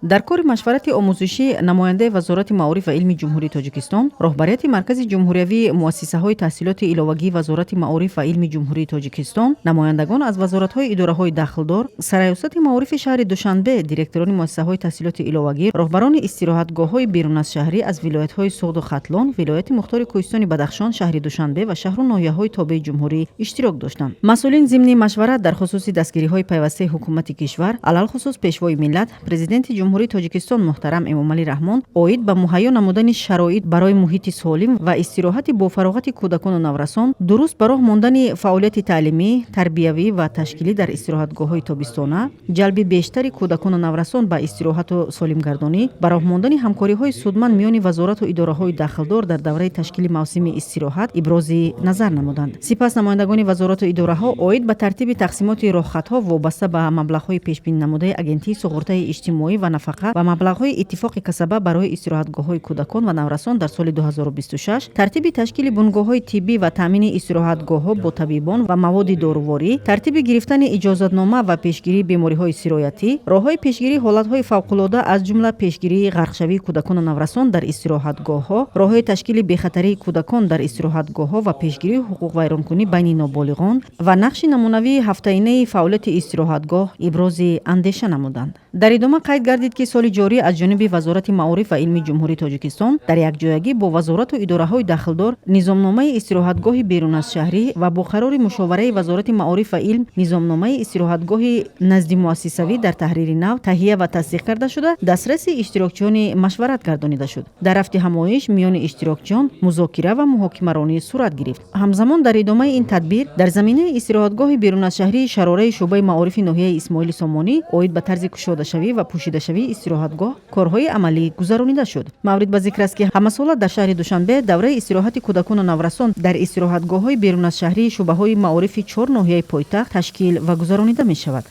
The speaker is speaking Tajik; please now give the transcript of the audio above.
Дар кори машварати омӯзишӣ намояндаи Вазорати маориф ва илми Ҷумҳурии Тоҷикистон, роҳбарияти Маркази ҷумҳуриявии муассисаҳои таҳсилоти иловагии Вазорати маориф ва илми Ҷумҳурии Тоҷикистон, намояндагон аз вазоратҳои идораҳои дахлдор, Сарраёсати маорифи шаҳри Душанбе, директорони муассисаҳои таҳсилоти иловагӣ, роҳбарони истироҳатгоҳҳои беруназшаҳрӣ аз вилоятҳои Суғду Хатлон, вилояти мухтори Кӯҳистони Бадахшон, шаҳри Душанбе ва шаҳру ноҳияҳои тобеи ҷумҳурӣ иштирок доштанд. Масъулин зимни машварат дар хусуси дастгириҳои пайвастаи ҳукумати кишвар, алалхусус Пешвои миллат, Президенти Ҷумҳурии Тоҷикистон муҳтарам Эмомалӣ Раҳмон оид ба муҳайё намудани шароит барои муҳити солим ва истироҳати бофароғати кӯдакону наврасон, дуруст ба роҳ мондани фаъолияти таълимӣ, тарбиявӣ ва ташкилӣ дар истироҳатгоҳҳои тобистона, ҷалби бештари кӯдакону наврасон ба истироҳату солимгардонӣ, ба роҳ мондани ҳамкориҳои судманд миёни вазорату идораҳои дахлдор дар давраи ташкили мавсими истироҳат ибрози назар намуданд. Сипас намояндагони вазорату идораҳо оид ба тартиби тақсимоти роҳхатҳо вобаста ба маблағҳои пешбининамудаи Агентии суғуртаи иҷтимоӣ ва нафақа ва маблағҳои Иттифоқи касаба барои истироҳатгоҳҳои кӯдакон ва наврасон дар соли 2026, тартиби ташкили бунгоҳҳои тиббӣ ва таъмини истироҳатгоҳҳо бо табибон ва маводи доруворӣ, тартиби гирифтани иҷозатнома ва пешгирии бемориҳои сироятӣ, роҳҳои пешгирии ҳолатҳои фавқулода, аз ҷумла пешгирии ғарқшавии кӯдакону наврасон дар истироҳатгоҳҳо, роҳҳои ташкили бехатарии кӯдакон дар истироҳатгоҳҳо ва пешгирии ҳуқуқвайронкунӣ байни ноболиғон ва нақши намунавии ҳафтаинаи фаъолияти истироҳатгоҳ ибрози андеша намуданд. Дар идома қайд гардид, ки соли ҷорӣ аз ҷониби Вазорати маориф ва илми Ҷумҳурии Тоҷикистон дар якҷоягӣ бо вазорату идораҳои дахлдор низомномаи истироҳатгоҳи беруназшаҳрӣ ва бо қарори мушовараи Вазорати маориф ва илм низомномаи истироҳатгоҳи наздимуассисавӣ дар таҳрири нав таҳия ва тасдиқ карда шуда, дастраси иштирокчиёни машварат гардонида шуд. Дар рафти ҳамоиш миёни иштирокчиён музокира ва муҳокимаронӣ сурат гирифт. Ҳамзамон, дар идомаи ин тадбир дар заминаи истироҳатгоҳи беруназшаҳрии Шарораи шӯъбаи маорифи ноҳияи Исмоили Сомонӣ оид ба тарзи кушодашавӣ ва пӯшидашавии истироҳатгоҳ корҳои амалӣ гузаронида шуд. Маврид ба зикр аст, ки ҳамасола дар шаҳри Душанбе давраи истироҳати кӯдакону наврасон дар истироҳатгоҳҳои беруназшаҳрии шӯъбаҳои маорифи чор ноҳияи пойтахт ташкил ва гузаронида мешавад.